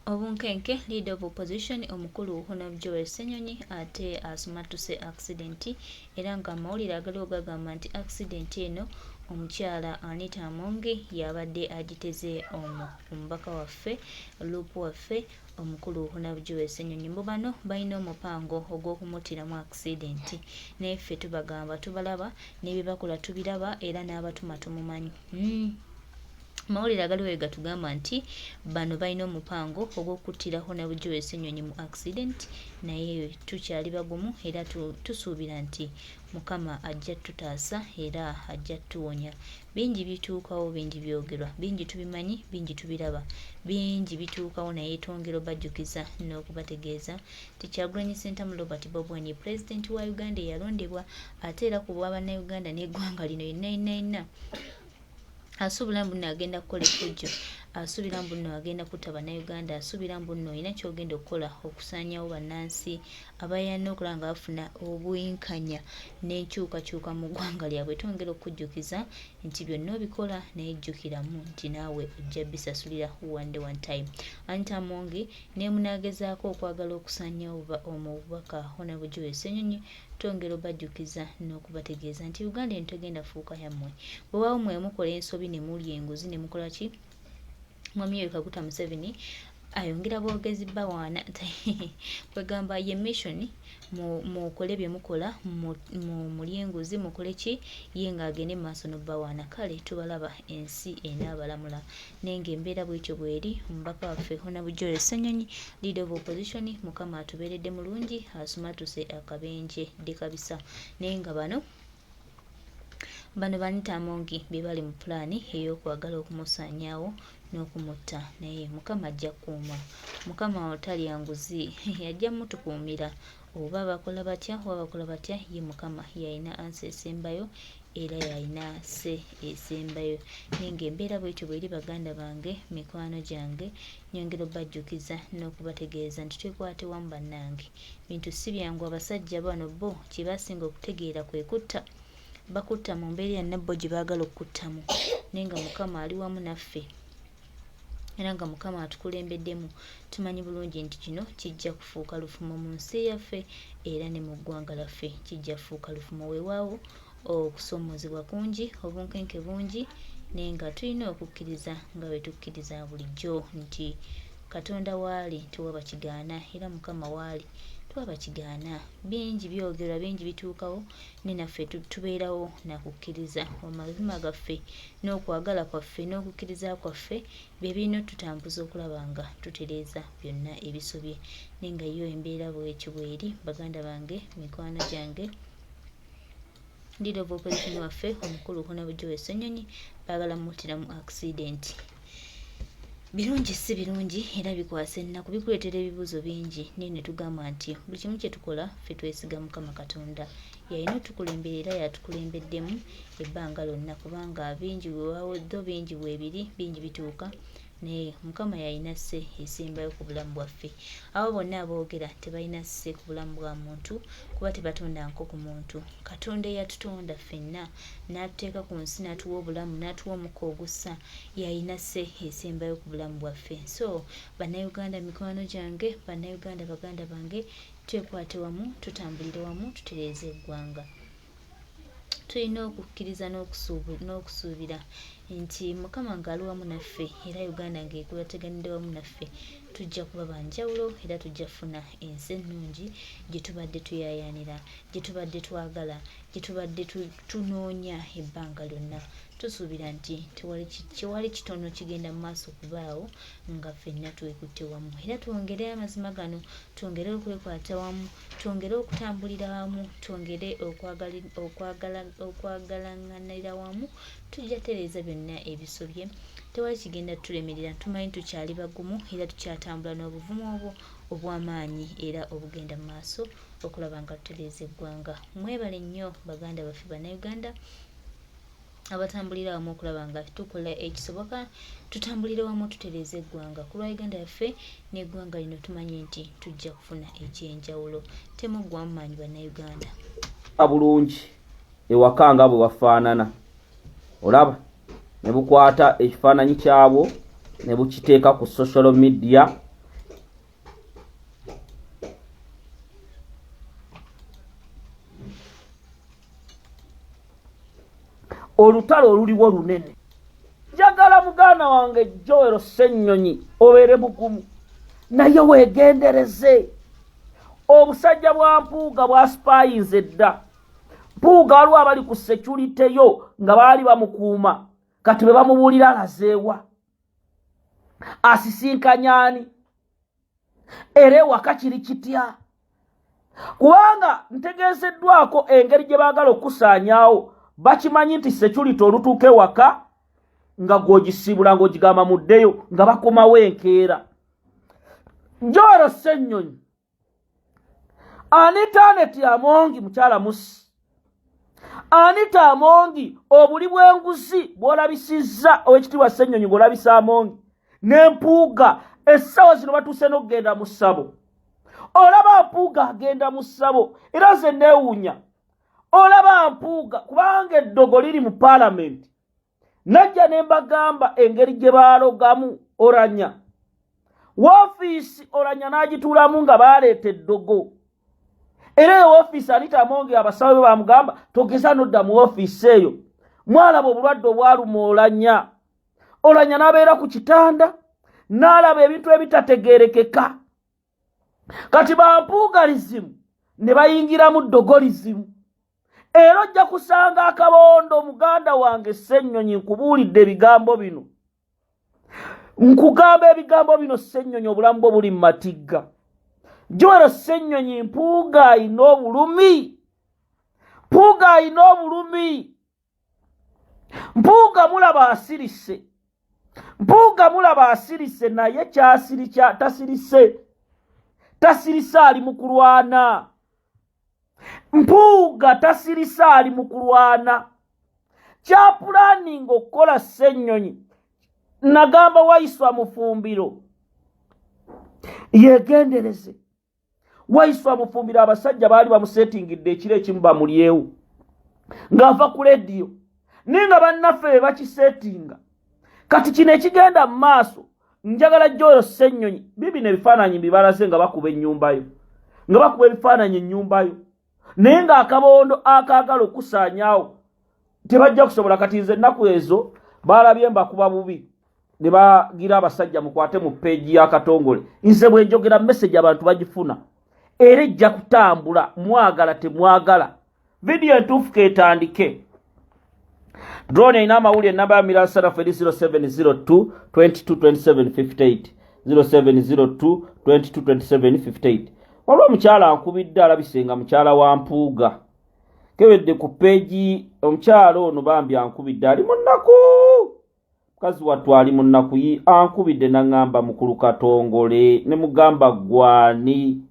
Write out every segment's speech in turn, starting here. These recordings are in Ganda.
Obunkenke Leader of Opposition omukulu Hon Joel Ssenyonyi ate asumattuse accident era nga amawulire agaliwo gagamba nti accident eno omukyala Anita Among y'abadde agiteze omubaka waffe Luupu waffe omukulu Hon Joel Ssenyonyi. Mbu bano balina omupango ogw'okumuttiramu accident naye ffe tubagamba tubalaba ne bye bakola tubiraba era n'abatuma tumumanyi. Amawulire agaliwo gatugamba nti bano balina omupango ogw'okuttira Hon Joel Ssenyonyi mu accident, naye tukyali bagumu era tusuubira nti Mukama ajja tutaasa era ajja tuwonya. Bingi bituukawo, bingi byogerwa, bingi tubimanyi, bingi tubiraba, bingi bituukawo, naye twongera obajjukiza n'okubategeeza nti Kyagulanyi Ssentamu Robert Bobi Wine ye pulezidenti wa Uganda eyalondebwa ate era ku bwa Bannayuganda n'eggwanga lino yenna yenna yenna. Asuubira mbu nno agenda kukola effujjo, asuubira mbu nno agenda kutta Bannayuganda, asuubira mbu nno olina ky'ogenda okukola okusaanyawo bannansi abayaana okulaba nga bafuna obwenkanya n'enkyukakyuka mu ggwanga lyabwe. Twongera okukujjukiza nti byonna obikola naye jjukiramu nti naawe ojja bisasulira one day one time. Anita Among ne munaagezaako okwagala okusaanyawo omubaka Honorable Joel Ssenyonyi, twongera obajjukiza n'okubategeeza nti Uganda eno tegenda fuuka yammwe. Bwewaawo mwe mukola ensobi ne mulya enguzi ne mukola ki, Mwami Yoweri Kaguta Museveni ayongera bwogezi bawaana kwegamba ye mission mukole bye mukola, mulye enguzi, mukole ki, ye ng'agende mu maaso n'obbawaana. Kale tubalaba ensi enaabalamula, naye ng'embeera bwetyo bweri. Omubaka waffe Honorable Joel Ssenyonyi, Leader of Opposition, Mukama atubeeredde mulungi, asumatuse akabenje dde kabisa, naye nga bano ba Anita Among be bali mu pulaani ey'okwagala okumusaanyaawo n'okumutta, naye Mukama ajja kukuuma. Mukama otalya nguzi ajja mutukuumira, oba bakola batya oba bakola batya, ye Mukama y'alina ansa esembayo era y'alina se esembayo. Naye ng'embeera bwetyo bweri, baganda bange, mikwano gyange, nyongera obajjukiza n'okubategeeza nti twekwate wamu bannange. Bintu si byangu, abasajja bano bo kye basinga okutegeera kwe kutta. Bakutta mu mbeera yonna bo gye baagala okukuttamu, naye nga Mukama ali wamu naffe era nga Mukama atukulembeddemu, tumanyi bulungi nti kino kijja kufuuka lufumo mu nsi yaffe era ne mu ggwanga laffe kijja kufuuka lufumo. Weewaawo okusoomoozebwa kungi, obunkenke bungi, naye nga tulina okukkiriza nga bwe tukkiriza bulijjo nti Katonda waali tewaba kigaana era Mukama waali tewaba kigaana. Bingi byogerwa, bingi bituukawo, naye naffe tubeerawo na kukkiriza. Amazima gaffe n'okwagala kwaffe n'okukkiriza kwaffe bye birina otutambuza okulaba nga tutereeza byonna ebisobye. Naye nga yo embeera bwetyo bweri, baganda bange, mikwano gyange, Leader of Opposition waffe omukulu Honorable Joel Ssenyonyi baagala mmuttira mu accident. Birungi si birungi era bikwasa ennaku, bikuleetera ebibuuzo bingi, naye ne tugamba nti buli kimu kye tukola ffe twesiga Mukama Katonda. Y'alina otukulembera era y'atukulembeddemu ebbanga lyonna, kubanga bingi weewaawo ddo bingi weebiri, bingi bituuka, naye Mukama y'alina sse esembayo ku bulamu bwaffe. Abo bonna aboogera tebalina sse ku bulamu bwa muntu kuba tebatonda nko ku muntu. Katonda eyatutonda ffenna n'atuteeka ku nsi n'atuwa obulamu n'atuwa omukka ogussa y'alina sse esembayo ku bulamu bwaffe. So Bannayuganda mikwano gyange, Bannayuganda baganda bange, twekwate wamu, tutambulire wamu, tutereeze eggwanga. Tulina okukkiriza n'okusuubira nti Mukama ng'ali wamu naffe era Uganda ng'ekwataganidde wamu naffe, tujja kuba ba njawulo era tujja kufuna ensi ennungi gye tubadde tuyaayaanira, gye tubadde twagala, gye tubadde tunoonya ebbanga lyonna. Tusuubira nti tewali kitono kigenda mu maaso kubaawo nga ffenna twekutte wamu era twongere amazima gano, twongere okwekwata wamu, twongere okutambulira wamu, twongere okwagalaŋŋanira wamu, tujja tereeza byonna ebisobye. Tewali kigenda tulemerera, tumanyi tukyali bagumu era tukyatambula n'obuvumu obwo obw'amaanyi era obugenda mu maaso okulaba nga tutereeza eggwanga. Mwebale nnyo baganda baffe Bannayuganda abatambulira wamu okulaba nga tukola ekisoboka, tutambulire wamu tutereeze eggwanga ku lwa Uganda yaffe n'eggwanga lino. Tumanyi nti tujja kufuna ekyenjawulo. Temuggwamu maanyi Bannayuganda. Bulungi ewaka nga bwe wafaanana, olaba ne bukwata ekifaananyi kyabwo ne bukiteeka ku social media. Olutalo oluliwo lunene. Njagala muganda wange Joel Ssennyonyi obeere mugumu, naye weegendereze. Obusajja bwa Mpuuga bwasipayinze dda. Mpuuga waliwo abali ku security yo nga baali bamukuuma, kati be bamubuulira alazeewa, asisinkanya ani, era ewaka kiri kitya? Kubanga ntegeezeddwako engeri gye baagala okukusaanyaawo. Bakimanyi nti security olutuuka ewaka nga gw'ogisiibula ng'ogigamba muddeyo, nga bakomawo enkeera. Joel Ssennyonyi, Anita Aneti Amongi, mukyala musi Anita Amongi, obuli bw'enguzi bw'olabisizza owekitiibwa Ssennyonyi ng'olabisa Amongi n'Empuuga, essaawa zino batuuse n'okugenda mu ssabo. Olaba Mpuuga agenda mu ssabo, era nze neewuunya. Olaba Mpuuga, kubanga eddogo liri mu paalamenti, najja ne mbagamba engeri gye baalogamu Oranya woofiisi, Oranya n'agituulamu nga baaleeta eddogo. Era eyo woofiisi Anita Amongi abasawo be bamugamba togeza nodda mu woofiisi eyo. Mwalaba obulwadde obwaluma Olanya. Olanya n'abeera ku kitanda n'alaba ebintu ebitategeerekeka. Kati bampuugalizimu ne bayingiramu ddogolizimu, era ojja kusanga akabondo. Muganda wange Ssennyonyi, nkubuulidde ebigambo bino, nkugamba ebigambo bino. Ssennyonyi, obulamu bwo buli mu matigga. Joel Ssennyonyi, Mpuuga ayina obulumi, Mpuuga ayina obulumi. Mpuuga mulaba asirise, Mpuuga mulaba asirise, naye kyasirikya tasirise, tasirise, ali mu kulwana. Mpuuga tasirise, ali mu kulwana. Kyapulaninga okukola Ssennyonyi, nagamba Waiswa Mufumbiro yegendereze. Waiswa Mufumbiro, abasajja baali bamusetingidde ekiro ekimu bamulyewo ng'ava ku lediyo, naye nga bannaffe be bakisetinga. Kati kino ekigenda mu maaso, njagala Joel Ssennyonyi, bibino ebifaananyi mbibalaze nga bakuba ennyumbayo, nga bakuba ebifaananyi ennyumbayo, naye ng'akabondo akaagala okusaanyaawo tebajja kusobola. Kati nze ennaku ezo baalabye mbakuba bubi ne bagira abasajja mukwate mu peegi y'akatongole. Nze bwe njogera message abantu bagifuna, era ejja kutambula, mwagala temwagala. Vidiyo entuufu keetandike. Drone erina amawulire, enamba ya Mira Sarafu eri 0702 222758, 0702 222758. Waliwo omukyala ankubidde, alabise nga mukyala wa Mpuuga. Kebedde ku peegi, omukyala ono bambi ankubidde, ali mu nnaku, mukazi wattu ali mu nnaku. Yi ankubidde naŋŋamba, "Mukulu Katongole." Ne mugamba, "Gwani?"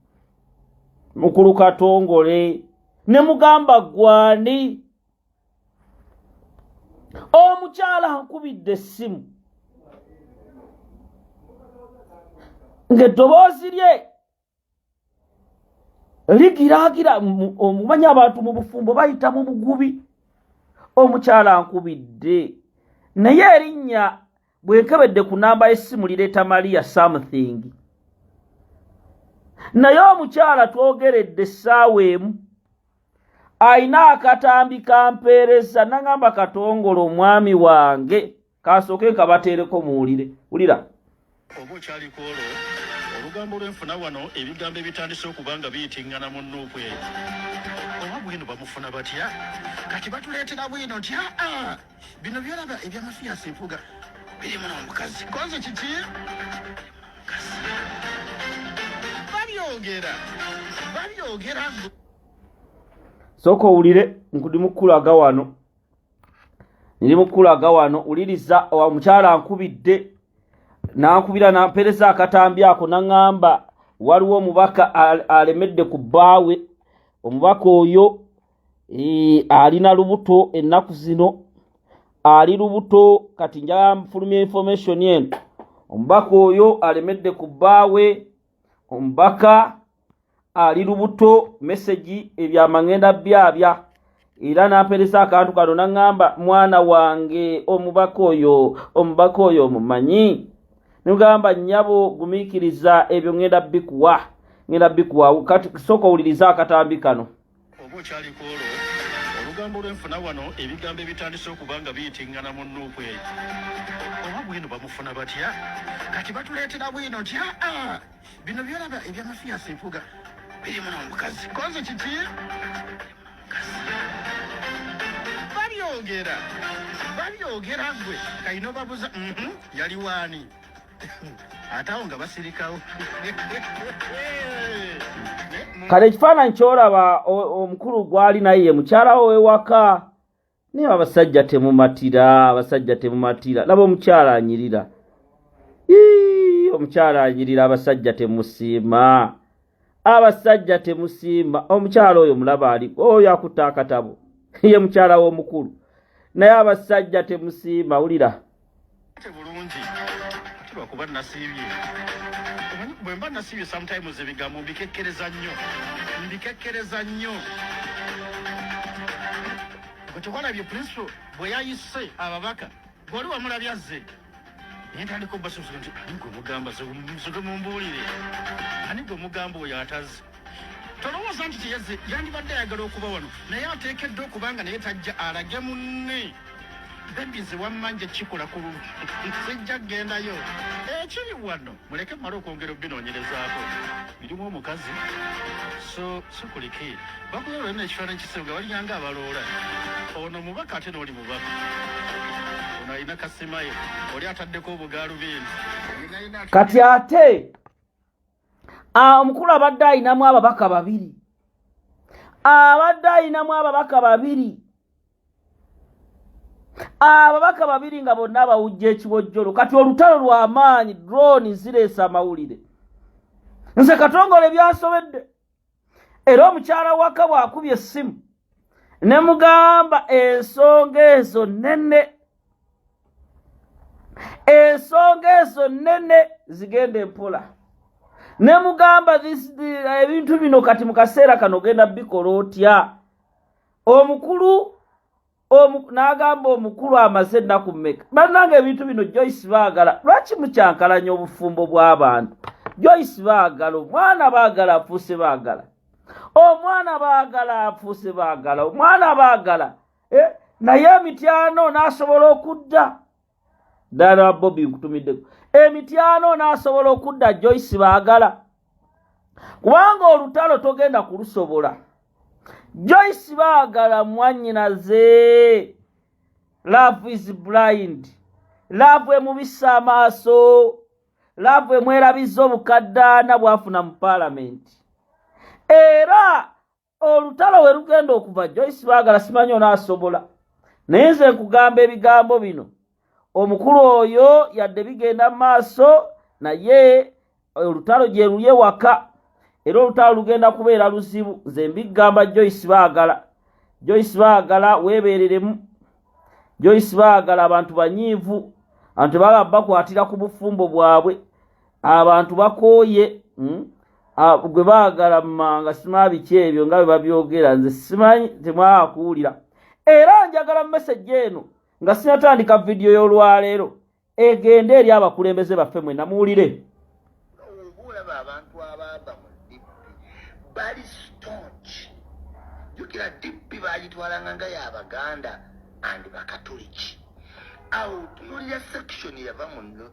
"Mukulu Katongole." Ne mugamba, "Gwani?" Omukyala ankubidde essimu ng'eddoboozi lye ligiraagira. Omumanyi abantu mu bufumbo bayita mu bugubi. Omukyala ankubidde, naye erinnya bwe nkebedde ku namba y'essimu lireeta Maria something, naye omukyala twogeredde essaawa emu, ayina akatambi kampeereza, nagamba, "Katongole, omwami wange." Kasooke nkabateereko muwulire. Wulira. Oba okyali ku olwo olugambo lw'enfuna wano, ebigambo ebitandise okuba nga biyitiŋŋana mu NUP eyo, oba bwino bamufuna batya? Kati batuleetera bwino nti aa bino byolaba ebya Mathias Mpuuga birimu n'omukazi konze kiki mukazi babyogera babyogera. Sooka owulire, nkudi mukulaga wano, ndi mukulaga wano. Wuliriza, omukyala ankubidde, nankubira, nampereza akatambi ako, naŋŋamba waliwo omubaka alemedde ku bbaawe. Omubaka oyo alina lubuto, ennaku zino ali lubuto. Kati njagala nfulumya information eno. Omubaka oyo alemedde ku bbaawe, omubaka ali lubuto. Message ebyama ngenda byabya, era nampereza akantu kano, naŋŋamba, "Mwana wange, omubaka oyo, omubaka oyo omumanyi?" Nigamba, "Nnyabo, gumiikiriza, ebyo ngenda bikuwa, ngenda bikuwa." Kati sooka owuliriza akatambi kano. Oba okyali ku olwo. Olugambo lwenfuna wano, ebigambo ebitandise okuba nga biyitiŋŋana mu NUP eyo, oba bwino bamufuna batya? Kati batuleetera bwino nti aa, bino byolaba ebya Mathias Mpuuga birimu n'omukazi konze kiki omukazi babyogera babyogera, gwe kalina obabuza, yali waani?" Ate awo nga basirikawo. Kale ekifaananyi kyolaba, omukulu gwali naye ye mukyala we wewaka. Naye abasajja temumatira, abasajja temumatira. Laba omukyala anyirira. Ii, omukyala anyirira. Abasajja temusiima, abasajja temusiima. Omukyala oyo mulaba ali oyo akutte akatabo, ye mukyala w'omukulu. Naye abasajja temusiima, wulira. Ate bulungi, ate lwakuba nasiibye. Omanyi bwe mba nasiibye, sometimes ebigambo mbikekkereza nnyo, mbikekkereza nnyo. Gwe tewalabye principal bwe yayise ababaka? Gwali wamulabye azze, naye ntandika obasuusuka nti, "Ani gwe mugamba? Nsoke mumbuulire, ani gwe mugamba oyo atazze?" Tolowooza nti teyazze, yandibadde ayagala okuba wano, naye ateekeddwa okuba nga naye tajja alage munne. Baby, nze wamma nja kikola ku lulu, sijja kugendayo. Ekiri wano muleke mmale okwongera obinoonyerezaako. Birimu omukazi, so sikulike bakulola n'ekifaananyi kisewo nga balinganga abaloola. Ono mubaka, ate n'oli mubaka, ono alina kasimayo, oli ataddeko obugaalubindi. Kati ate omukulu abadde ayinamu ababaka babiri, abadde ayinamu ababaka babiri, ababaka babiri nga bonna bawujja ekiwojjolo. Kati olutalo lw'amaanyi, drone zireesa amawulire. Nze Katongole byansobedde. Era omukyala waka bw'akubye essimu ne mugamba ensonga ezo nnene, ensonga ezo nnene, zigenda empola. Ne mugamba ebintu bino kati mu kaseera kano ogenda bikola otya? Omukulu n'agamba omukulu amaze ennaku mmeka? Bannanga, ebintu bino, Joyce baagala, lwaki mukyankalanya obufumbo bw'abantu? Joyce baagala omwana, baagala afuuse, baagala omwana, baagala afuuse, baagala omwana, baagala eh, naye emityano n'asobola okudda ddala. Bobi, nkutumiddeko emityano n'asobola okudda. Joyce baagala, kubanga olutalo togenda kulusobola. Joyce baagala mwannyinaze, love is blind. Love emubisa amaaso, love emwerabiza obukaddaana bwafuna mu paalamenti. Era olutalo we lugenda okuva, Joyce baagala simanyi onaasobola. Naye nze nkugamba ebigambo bino, omukulu oyo yadde bigenda mu maaso, naye olutalo gye luli ewaka, era olutalo lugenda kubeera luzibu. Nze mbigamba Joyce baagala, Joyce baagala weebeereremu. Joyce baagala, abantu banyiivu, abantu baba bakwatira ku bufumbo bwabwe, abantu bakooye. Gwe baagala mmanga simanyi biki ebyo nga bwe babyogera, nze simanyi, temwakuwulira. Era njagala message eno, nga sinatandika vidiyo y'olwaleero, egende eri abakulembeze baffe mwenna muwulire. Oba olaba abantu abaava mu DP bali staunch. Jjukira DP bagitwalanga nga y'Abaganda and Bakatoliki. Awo tunulira section yava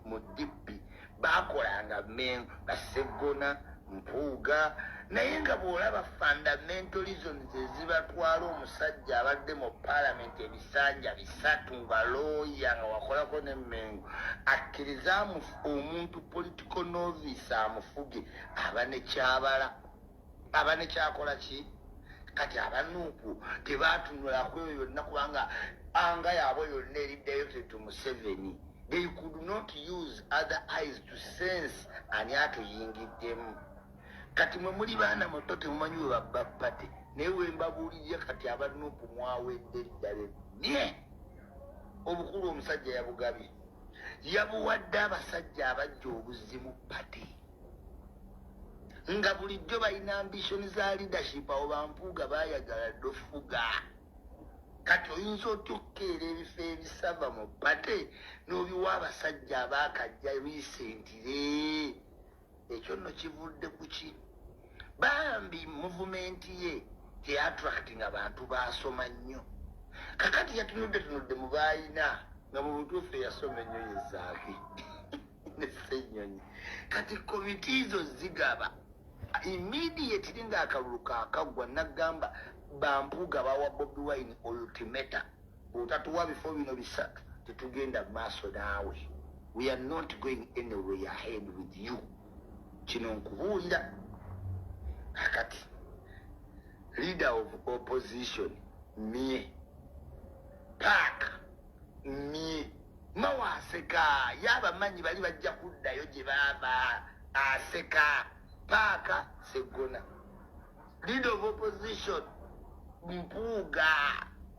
mu DP, bakolanga Mengo, Baseggona, Mpuuga, naye nga bw'olaba fundamental reasons ezibatwala, omusajja abadde mu parliament ebisanja 3 nga looya, nga wakolako ne Mengo, akkiriza omuntu political novice amufuge, aba nekyabala, aba nekyakola ki. Kati aba NUP tebatunulako eyo yonna, kubanga anga yaabwe yonna eri directed to Museveni. They could not use other eyes to sense ani atuyingiddemu. Kati mwe muli baana muto, temumanyi we babba pate. Naye wembabuulirira, kati aba NUP mwawedde ddala nye. Obukulu omusajja yabugabye, yabuwadde abasajja abajja obuzzi mu pate, nga bulijjo balina ambition za leadership. Awo bampuuga bayagala ddofuga. Kati oyinza otya okukeera ebifo ebisava mu pate n'obiwa abasajja abaakajja recently? Ekyo nno kivudde ku ki? Bambi, movement ye teattracting abantu basoma nnyo. Kakati yatunudde tunudde mu baayina nga mu butuufu eyasoma ennyo ye Zaake ne Ssennyonyi. Kati komiti zo zigaba immediately ng'akalulu kaakaggwa, nagamba bampuuga bawa Bobi Wine ultimatum: bw'otatuwa bifo bino bisatu, tetugenda maaso naawe, we are not going anywhere ahead with you. Kino nkubuulira kakati, leader of opposition mye paaka mye mawa aseka, yabamanyi bali bajja kuddayo gye baava. Aseka paaka Seggona, leader of opposition Mpuuga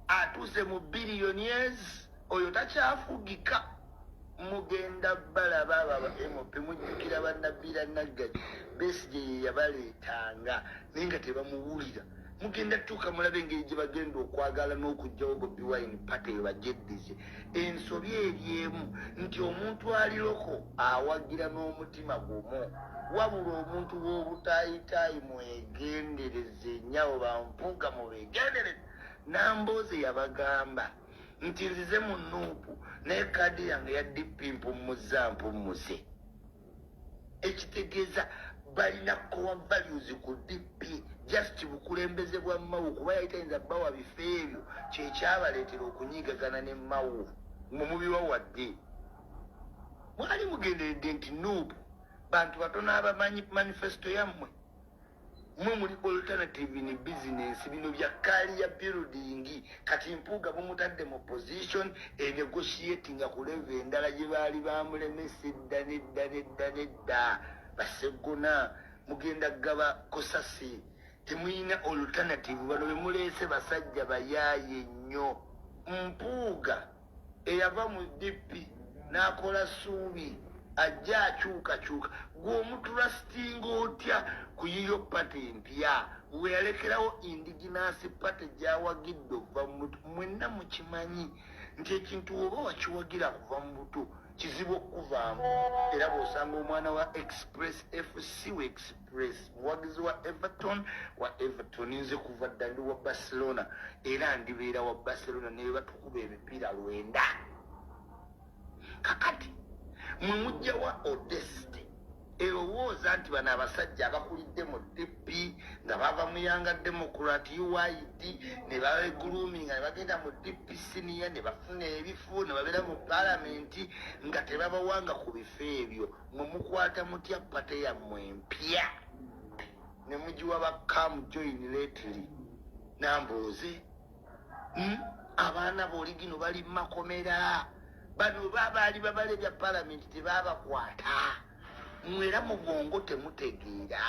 atuuse mu billionaires, oyo takyafugika. Mugenda balaba abo aba MP, mujjukira bannabira Naggaji, Besigye ye yabaleetanga naye nga tebamuwulira. Mugenda tuuka mulabe engeri gye bagenda okwagala n'okugjawo Bobi Wine, party eyo bagyeddize. Ensobi eri emu nti omuntu ali local awagira n'omutima gumu, wabula omuntu w'obutaayitaayi mwegendereze nnyawo, bampuuga mubegendereze. Nambooze yabagamba nti nzize mu NUP naye kaadi yange ya DP mpummuza mpummuze, ekitegeeza balina core values ku DP, just bukulembeze bwa Mawu, kuba yali tayinza bawa bifo ebyo. Kyekyabaleetera okunyigagana ne Mawu. Mwe wadde mwali mugenderedde nti NUP bantu batono abamanyi manifesto yammwe, mwe muli alternative in business, bino bya career building. Kati Mpuuga bumutadde mu position enegotiatinga ku level endala gye baali bamulemesa edda nedda nedda nedda. Baseggona mugenda gaba kosasi, temuyina alternative. Bano bemuleese basajja bayaaye nnyo. Mpuuga eyava mu DP n'akola Suubi ajja akyukakyuka, gwe omutrustinga otya ku yiyo party empya we yalekerawo indigenous party gyawagidde okuva mu buto? Mwenna mukimanyi nti ekintu oba wakiwagira kuva mu buto kizibu okukuvaamu. Era bw'osanga omwana wa Express FC wa Express, muwagizi wa Everton wa Everton, nze kuva dda ndi wa Barcelona era ndibeera wa Barcelona ne batukuba emipiira 9. Kakati mwe mujjawa audacity erowooza nti bano abasajja abakulidde mu DP nga bava mu Young Democrat, UYD, ne bagroominga ne bagenda mu DP senior ne bafuna ebifo ne babeera mu palamenti nga tebabawanga ku bifo ebyo, mwe mukwata mutya party yammwe empya ne mugiwa ba come join lately? Nambooze, Abaana boligino bali mumakomera, bano babaali babala ebya palamenti tebabakwata. Mwera mu bwongo temutegeera.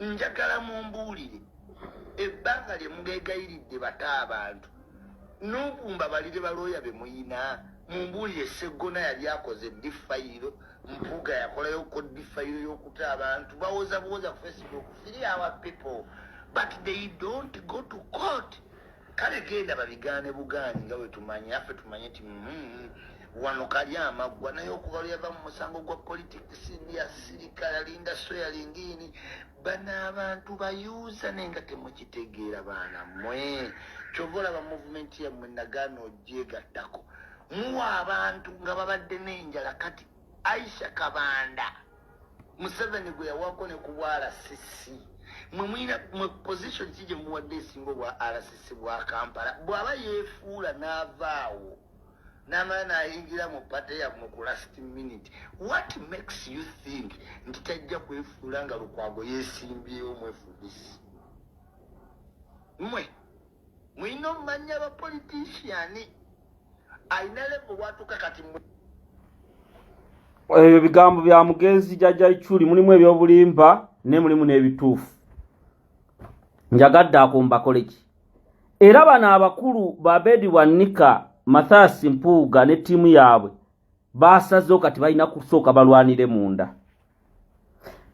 Njagala mumbuulire ebbanga lye mugegayiridde bata abantu n'okumba balire balooya be muyina. Mumbuulire, Seggona yali akoze ddi fayiro? Mpuuga yakolayoko ddi fayiro y'okuta abantu? Bawoza buwoza ku Facebook, "Free our people," but they don't go to court. Kale genda babigaane bugaanyi nga bwe tumanyi, affe tumanye nti wano kali amaggwa. Naye okuva lwe yava mu musango gwa politics yasirika, yalinda swearing in. Bano abantu bayuuza naye nga temukitegeera. Baana mmwe, kyova olaba movement yammwe nagaana ogyegattako. Muwa abantu nga babadde n'enjala. Kati Aisha Kabanda, Museveni gwe yawako ne ku bwa RCC, mwe mulina mwe position ki gye muwadde esinga obwa RCC bwa Kampala? Bw'aba yeefuula n'avaawo n'amala n'ayingira mu party yammwe ku last minute, what makes you think nti tajja kwefuula nga Lukwago yeesimbyewo mu FDC? Mmwe mulina omumanya abapolitician alina level bwatuuka kati mwe Ebyo bigambo bya mugenzi Jjajja Ichuli, mulimu ebyobulimba naye mulimu n'ebituufu. Njagadde ako mbakole ki? Era bano abakulu Babedi Wanika, Mathias Mpuuga ne ttiimu yaabwe basazeho kati balina kusooka balwanire munda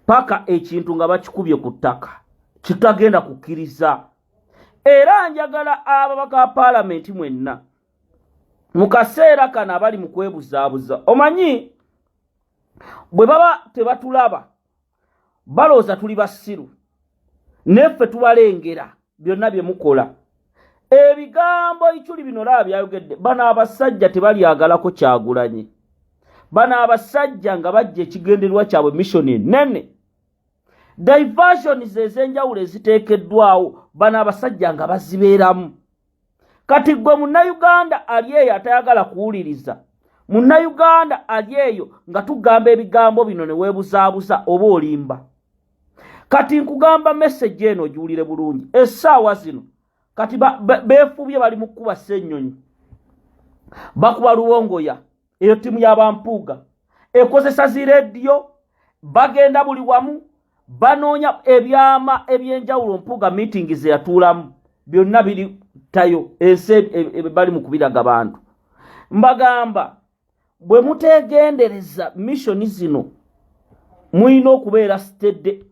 paka ekintu nga bakikubye ku ttaka kitagenda kukkiriza. Era njagala ababaka ba paalamenti mwenna mu kaseera kano abali mu kwebuzaabuza, omanyi bwe baba tebatulaba balowooza tuli basiru, neffe tubalengera byonna bye mukola. Ebigambo Ichuli bino laba byayogedde. Bano abasajja tebalyagalako Kyagulanyi. Bano abasajja nga bajja, ekigendererwa kyabwe, mission enene, diversions ez'enjawulo eziteekeddwawo, bano abasajja nga bazibeeramu. Kati gwe Munnayuganda ali eyo atayagala kuwuliriza, Munnayuganda ali eyo nga tugamba ebigambo bino ne weebuzaabuza oba olimba, kati nkugamba message eno ogiwulire bulungi. Essaawa zino kati beefubye, bali mu kkuba Ssennyonyi, bakuba Lubongoya. Eyo ttiimu y'abampuuga ekozesa zirediyo, bagenda buli wamu banoonya ebyama ebyenjawulo. Mpuuga meeting ze yatuulamu byonna biri tayo, ensi bali mu kubiraga bantu. Mbagamba, bwe muteegendereza mission zino, mulina okubeera steady.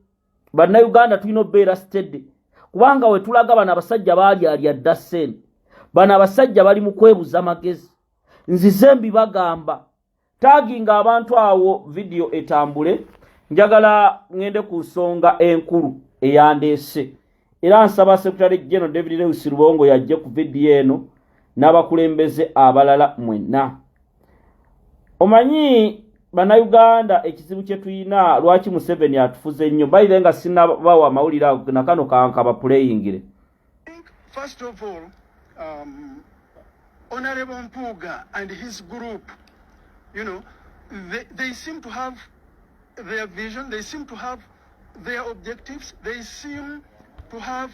Bannayuganda tulina okubeera steady, kubanga we tulaga bano abasajja baalyalya dda ssente. Bano abasajja bali mu kwebuza magezi. Nzize mbibagamba, taginga abantu awo, vidiyo etambule. Njagala ŋŋende ku nsonga enkulu eyandeese, era nsaba Secretary General David Lewis Rubongoya yajje ku vidiyo eno n'abakulembeze abalala mwenna. Omanyi Bannayuganda, ekizibu kye tulina, lwaki Museveni atufuze ennyo? Bayire nga sinnabawa amawulire ago, nakano kankaba puleyingire. First of all, Honorable Mpuga and his group, they seem to have their vision, they seem to have their objectives, they seem to have,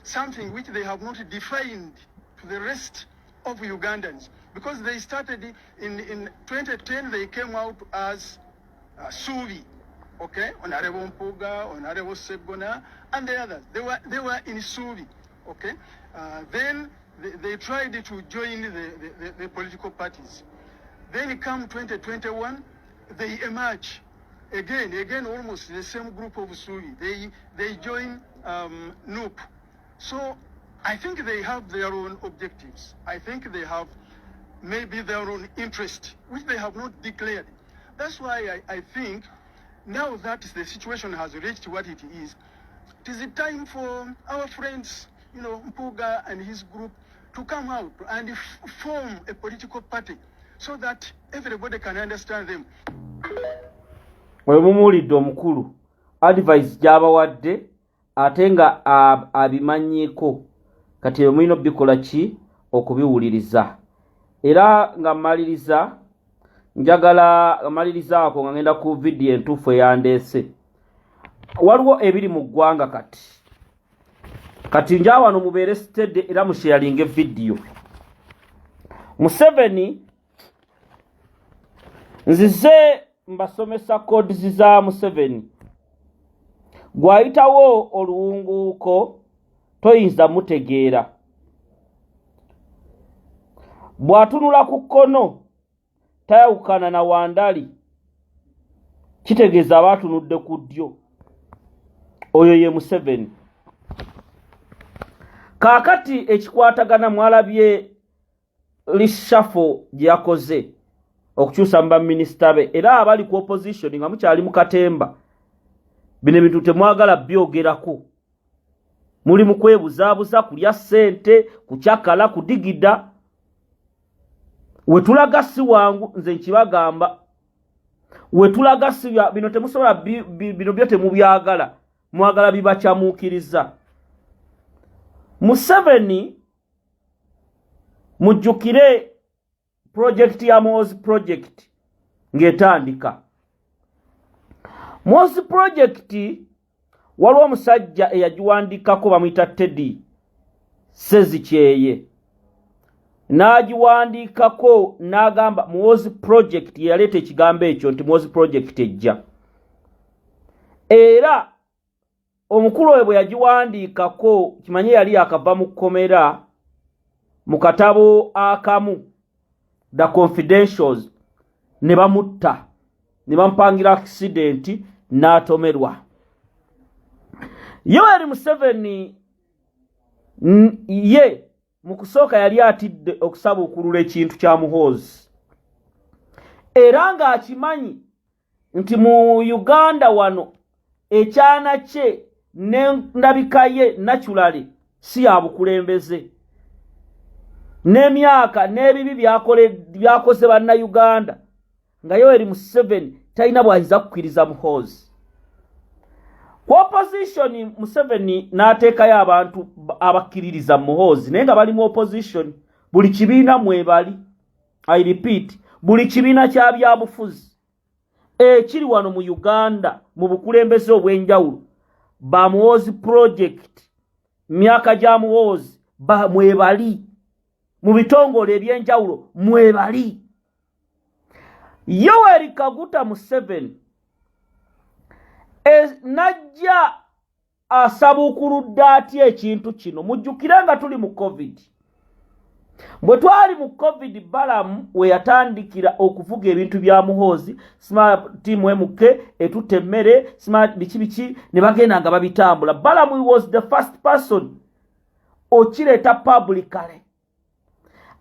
something which they have not defined to the rest of Ugandans. Because they started in 2010, they came out as Subi, okay? Honorable Mpuga, Honorable Segona, and the others. They were in Subi, okay? Then they tried to join the political parties. Then come 2021, they emerge again, almost the same group of Subi. They join NUP. So I think they have their own objectives. I think they have maybe their own interest, which they have not declared. That's why I think now that the situation has reached what it is time for our friends, Mpuga and his group, to come out and form a political party so that everybody can understand them. Oyo mumuwulidde omukulu advice gy'abawadde, ate nga abimanyiiko. Kati ebyo mulina obikola ki? Okubiwuliriza. Era nga mmaliriza, njagala malirizaako nga ngenda ku vidiyo entuufu eyandeese. Waliwo ebiri mu ggwanga kati. Kati nja wano mubeere steady era musharinga evidiyo. Museveni, nzize mbasomesa codes za Museveni. Gwayitawo oluwunguuko toyinza mutegeera. Bw'atunula ku kkono tayawukana na wandali, kitegeeza aba atunudde ku ddyo. Oyo ye Museveni. Kaakati ekikwatagana, mwalabye reshuffle gye yakoze okukyusa mu baminisita be. Era abali ku opposition nga mukyali mu katemba, bino ebintu temwagala byogerako, muli mu kwebuzaabuza, kulya ssente, kukyakala, kudigida. Wetulaga si wangu, nze nkibagamba, wetulaga si bino temusobola, bino byo temubyagala, mwagala bibakyamuukiriza. Museveni, mujjukire projekiti ya Muhoozi Project ng'etandika. Muhoozi Project, waliwo omusajja eyagiwandikako, bamuyita Teddy Ssezikyeye, n'agiwandiikako n'agamba Muhoozi Project, yeyaleeta ekigambo ekyo nti Muhoozi Project ejja. Era omukulu oyo bwe yagiwandiikako, kimanye yali yakava mu kkomera, mu katabo akamu, The Confidentials, ne bamutta, ne bamupangira accident n'atomerwa. Yoweri Museveni ye mu kusooka yali atidde okusabuukulula ekintu kya Muhoozi, era ng'akimanyi nti mu Uganda wano ekyana kye n'endabika ye naturally si ya bukulembeze. N'emyaka n'ebibi byakoze Bannayuganda, nga Yoweri Museveni talina bw'ayinza kukkiriza Muhoozi ku opposition. Museveni n'ateekayo abantu abakkiririza Muhoozi, naye nga bali mu opposition. Buli kibiina mwebali. I repeat, buli kibiina kya byabufuzi ekiri wano mu Uganda mu bukulembeze obw'enjawulo, ba Muhoozi project, myaka gya Muhoozi, mwebali mu bitongole ebyenjawulo, mwebali. Yoweri Kaguta Museveni najja asabuukuludde atya ekintu kino? Mujjukire nga tuli mu COVID. Bwe twali mu COVID, Balamu we yatandikira okuvuga ebintu bya Muhoozi, smart team MK etutta emmere, smart biki biki, ne bagenda nga babitambula. Balamu was the first person okireeta publicly.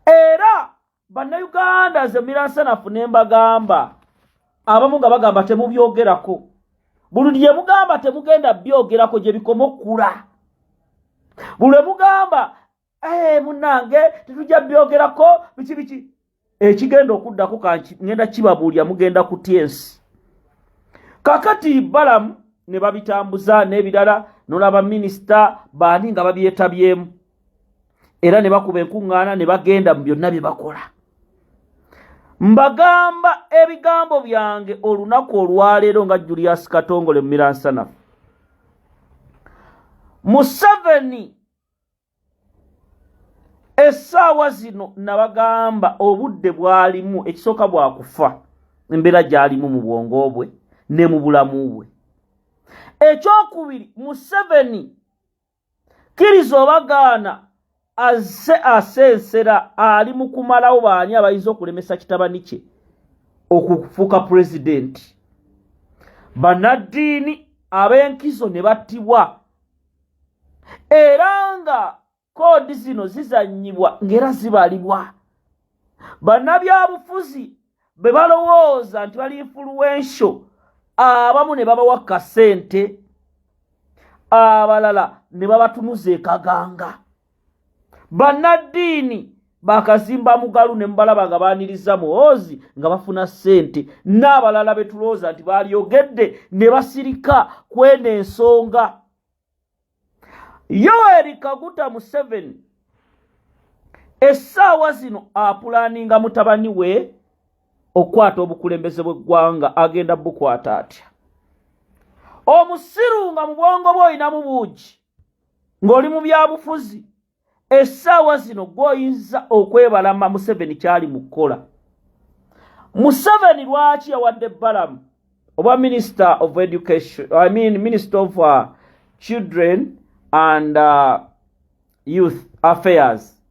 Era Bannayuganda, ze miransanafu ne mbagamba, abamu nga bagamba temubyogerako. Buli lye mugamba temugenda byogerako, gye bikoma okkula. Buli lwe mugamba, "Eh, munnange, tetujja byogerako," biki biki, ekigenda okuddako ngenda kibabuulya, mugenda kutya ensi. Kakati Balamu ne babitambuza n'ebirala, nolaba minisita baani nga babyetabyemu, era ne bakuba enkuŋŋaana ne bagenda mu byonna bye bakola. Mbagamba ebigambo byange olunaku olwaleero nga Julius Katongole Mumiransanafu, Museveni essaawa zino nabagamba obudde bwalimu ekisooka bwakufa, embeera gy'alimu mu bwongo bwe ne mu bulamu bwe. Ekyokubiri, Museveni kkiriza obagaana, azze asensera, ali mu kumalawo baani abayinza okulemesa kitabani kye okufuuka pulezidenti. Bannaddiini ab'enkizo ne battibwa, era nga koodi zino zizannyibwa ng'era zibalibwa. Bannabyabufuzi be balowooza nti bali influential, abamu ne babawa kasente, abalala ne babatunuza ekaganga. Bannaddiini bakazimba mugalu ne mubalaba nga baaniriza Muhoozi nga bafuna ssente, n'abalala be tulowooza nti baalyogedde ne basirika kweno ensonga. Yoweri Kaguta Museveni essaawa zino apulaninga mutabani we okukwata obukulembeze bw'eggwanga. Agenda bukwata atya? Omusiru nga mu bwongo bwe olinamu buugi, ng'oli mu byabufuzi, essaawa zino gw'oyinza okwebalama Museveni kyali mu kukola. Museveni lwaki yawadde Balamu oba minister of education, I mean minister of children and youth affairs,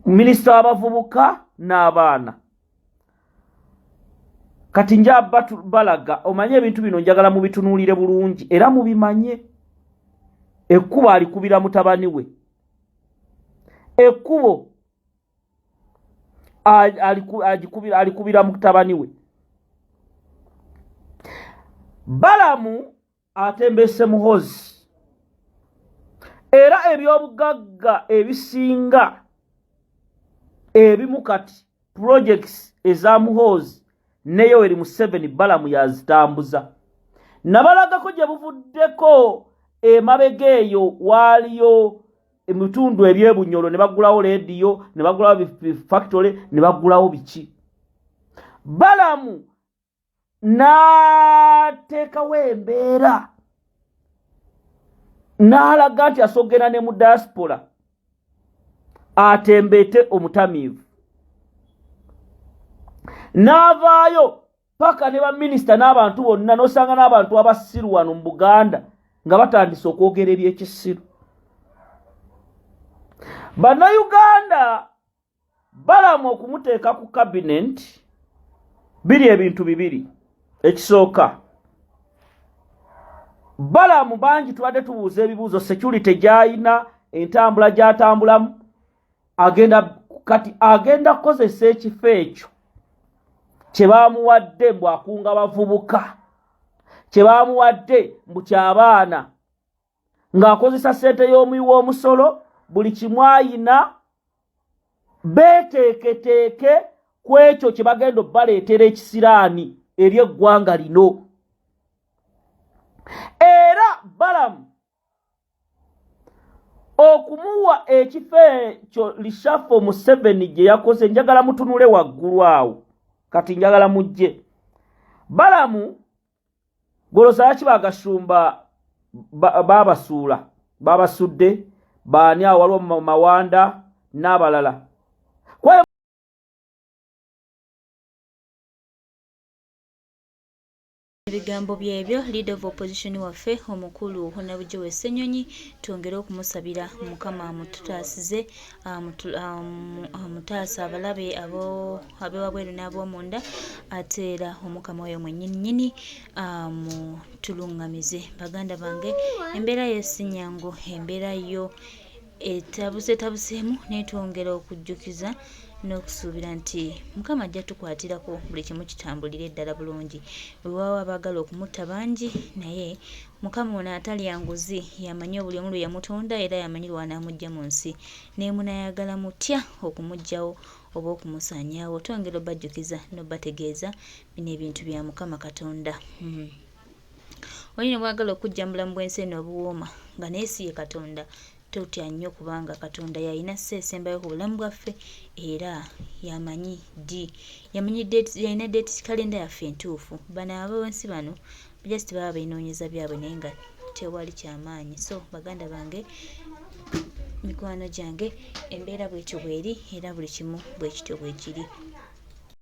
minisita w'abavubuka n'abaana? Kati nja balaga, omanye ebintu bino njagala mubitunuulire bulungi era mubimanye. Ekkubo alikubira mutabani we, ekkubo alikubira mutabani we. Balamu atembese Muhozi, era ebyobugagga ebisinga ebimu kati projects eza Muhoozi ne Yoweri Museveni, Balamu yazitambuza. Nabalagako gye buvuddeko emabega eyo, waaliyo emitundu ebyebunyolo ne bagulawo leediyo, ne bagulawo factory, ne bagulawo biki. Balamu n'ateekawo embeera n'alaga nti asogera ne mu diaspora atembeete omutamiivu, n'avaayo paka ne baminisita n'abantu bonna, n'osanga n'abantu abasiru wano mu Buganda nga batandise okwogera ebyekisiru. Bannayuganda, Balamu okumuteeka ku cabinet biri ebintu bibiri. Ekisooka, Balamu bangi tubadde tubuuza ebibuuzo, security gy'ayina, entambula gy'atambulamu. Agenda kati agenda kukozesa ekifo ekyo kye baamuwadde mbu akunga bavubuka, kye baamuwadde mbu kyabaana, ng'akozesa ssente y'omuwi w'omusolo, buli kimu ayina. Beeteeketeeke ku ekyo kye bagenda obbaleetera ekisiraani eri eggwanga lino. Era Balamu okumuwa ekifo ekyo lishafo Museveni gye yakoze, njagala mutunule waggulu awo, kati njagala mujje. Balamu goloza laki bagashumba babasuula babasudde baani awo waliwo Mawanda n'abalala. Ebigambo byebyo leader of opposition waffe omukulu Honorable Joel Ssenyonyi, twongere okumusabira Mukama amututaasize, amutaase abalabe ab'ewabweru n'ab'omunda, ate era Omukama oyo mwennyini amutuluŋŋamize. Baganda bange, embeera yo si nnyangu, embeera yo etabusetabuseemu, naye twongera okujjukiza n'okusuubira nti Mukama ajja tukwatirako buli kimu kitambulire ddala bulungi. Weewaawo abaagala okumutta bangi, naye Mukama ono atalya nguzi yamanyi obuli omu lwe yamutonda era yamanyi lw'anaamuggya mu nsi. Naye munaayagala mutya okumuggyawo oba okumusaanyaawo? Twongera obajjukiza n'obategeeza bino ebintu bya Mukama Katonda. Oli ne bwagala okujja mu bulamu bw'ensi eno obuwooma nga naye si ye Katonda, totya nnyo kubanga Katonda y'alina ssa esembayo ku bulamu bwaffe era y'amanyi ddi, yamanyi date, y'alina date kalenda yaffe entuufu. Bano ab'ensi bano just baba beenoonyeza byabwe naye nga tewali kyamaanyi. So baganda bange, mikwano gyange, embeera bwetyo bweri era buli kimu bwe kityo bwe kiri.